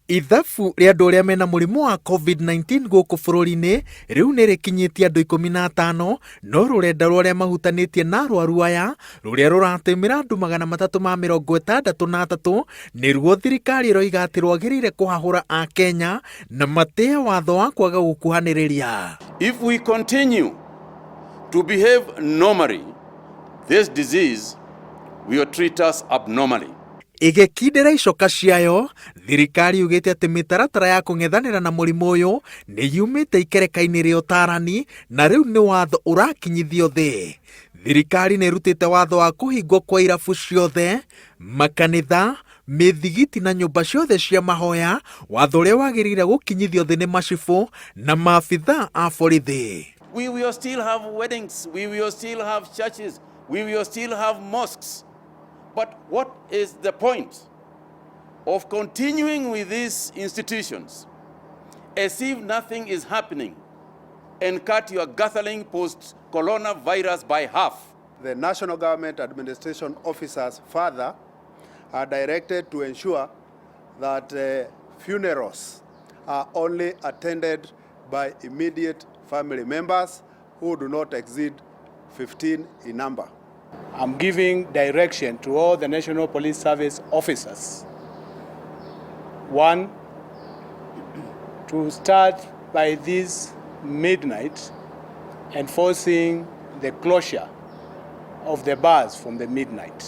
Ithabu rĩa andũ arĩa mena mũrimũ wa COVID-19 gũkũ bũrũri-inĩ rĩu nĩ rĩkinyĩtie andũ 15, no rũrenda rwa arĩa mahutanĩtie na arwaru aya rũrĩa rũratĩmĩra andũ 363 nĩruo thirikari ĩroiga atĩ rwagĩrĩire kũhahũra Akenya na matĩe watho wa kwaga gũkuhanĩrĩria. If we continue to behave normally, this disease will treat us abnormally. Ĩgĩkindĩra icoka ciayo, thirikari yugĩte atĩ mĩtaratara ya kũng'ethanĩra na mũrimũ ũyũ nĩ yumĩte ikereka-inĩ rĩa ũtarani na rĩu nĩ watho ũrakinyithio thĩ. Thirikari nĩ ĩrutĩte watho wa kũhingwo kwa irabu ciothe, makanitha, mĩthigiti na nyũmba ciothe cia mahoya, watho ũrĩa wagĩrĩire gũkinyithio thĩ nĩ macibũ na maabithaa a borithi. We will still have weddings, we will still have churches, we will still have mosques. But what is the point of continuing with these institutions as if nothing is happening and cut your gathering post-coronavirus by half? The National Government Administration officers further are directed to ensure that funerals are only attended by immediate family members who do not exceed 15 in number. I'm giving direction to all the National Police Service officers. One, to start by this midnight enforcing the closure of the bars from the midnight.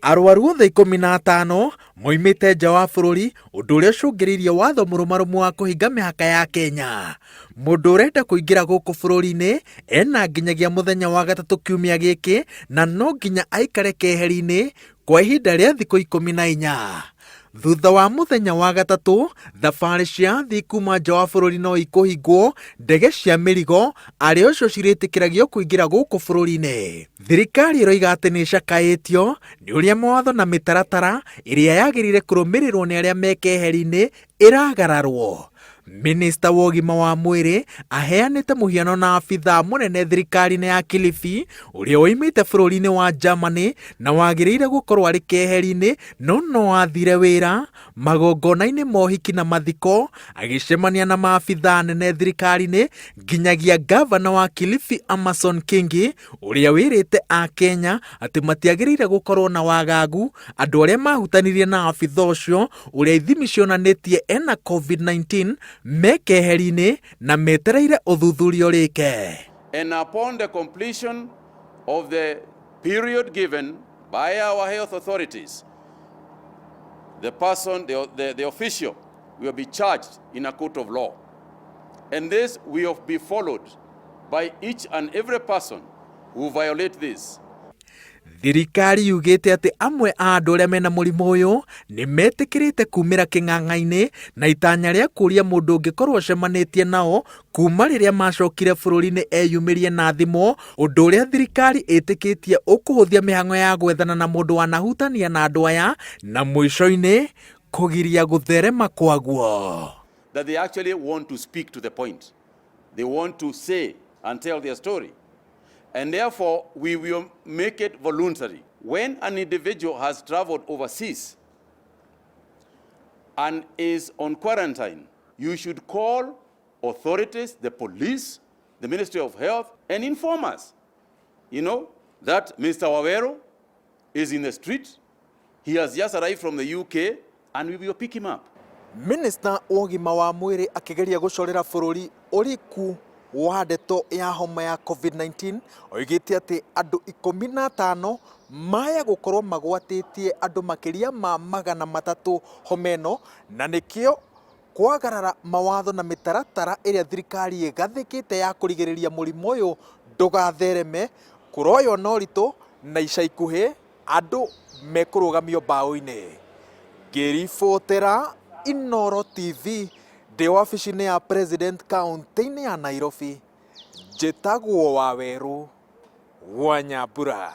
Arwaru othe 15 moimĩte nja wa bũrũri, ũndũ ũrĩa ũcũngĩrĩirie watho mũrũmarũmu wa kũhinga mĩhaka ya Kenya. Mũndũ ũrenda kũingĩra gũkũ bũrũri-inĩ ena nginyagia mũthenya wa gatatũ kiumia gĩkĩ na no nginya aikare keheri-inĩ kwa ihinda rĩa thikũ 14. Thutha wa mũthenya wa gatatũ, thabarĩ cia athii kuma nja wa bũrũri no ikũhingwo, ndege cia mĩrigo arĩ ocio cirĩtĩkĩragio kũingĩra gũkũ bũrũri-inĩ. Thirikari ĩroiga atĩ nĩ ĩcakaĩtio nĩ ũrĩa mawatho na mĩtaratara ĩrĩa yagĩrĩire kũrũmĩrĩrwo nĩ arĩa me keheri-inĩ ĩragararwo. Minista wa ũgima wa mwĩrĩ aheanĩte mũhiano na abithaa mũnene thirikari-inĩ ya Kilifi ũrĩa woimĩte bũrũri-inĩ wa Germany na wagĩrĩire gũkorwo arĩ keheri-inĩ no no athire wĩra magongona-inĩ ma ũhiki na mathiko agĩcemania na maabithaa anene thirikari-inĩ nginyagia ngavana wa Kilifi Amason Kingi ũrĩa wĩrĩte Akenya atĩ matiagĩrĩire gũkorwo na wagagu andũ arĩa mahutanirie na abithaa ũcio ũrĩa ithimi cionanĩtie ena COVID-19 me keheri-inĩ na metereire ũthuthuria ũrĩke. And upon the completion of the period given by our health authorities, the person, the official, will be charged in a court of law. And this will be followed by each and every person who violate this. Thirikari yugĩte atĩ amwe a andũ arĩa mena mũrimũ ũyũ nĩ metĩkĩrĩte kumĩra kĩng'ang'a-inĩ na itanya rĩa kũũria mũndũ ũngĩkorwo ũcemanĩtie nao kuma rĩrĩa macokire bũrũri-inĩ eyumĩrie na thimũ, ũndũ ũrĩa thirikari ĩtĩkĩtie ũkũhũthia mĩhang'o ya gwethana na mũndũ wanahutania na andũ aya na mũico-inĩ kũgiria gũtherema kwaguo. That they actually want to speak to the point. They want to say and tell their story. And therefore, we will make it voluntary. When an individual has traveled overseas and is on quarantine, you should call authorities, the police, the Ministry of Health, and inform us that Mr. Waweru is in the street, he has just arrived from the UK, and we will pick him up. Minista wa ũgima wa mwĩrĩ akĩgeria gũcorera bũrũri ũriku wa ndeto ya homa ya COVID-19 oigĩte atĩ andũ 15 maya gũkorwo magwatĩtie andũ makĩria ma 300 homa ĩno na nĩkĩo kwagarara mawatho na mĩtaratara ĩrĩa thirikari ĩgathĩkĩte ya kũrigĩrĩria mũrimũ ũyũ ndũgathereme kũroywo na ũritũ na ica ikuhĩ andũ mekũrũgamio mbaũ-inĩ. Ngĩribotera Inooro TV ndĩ wabici-inĩ ya President kaunti-inĩ ya Nairobi, njĩtagwo Wawerũ wa Nyambura.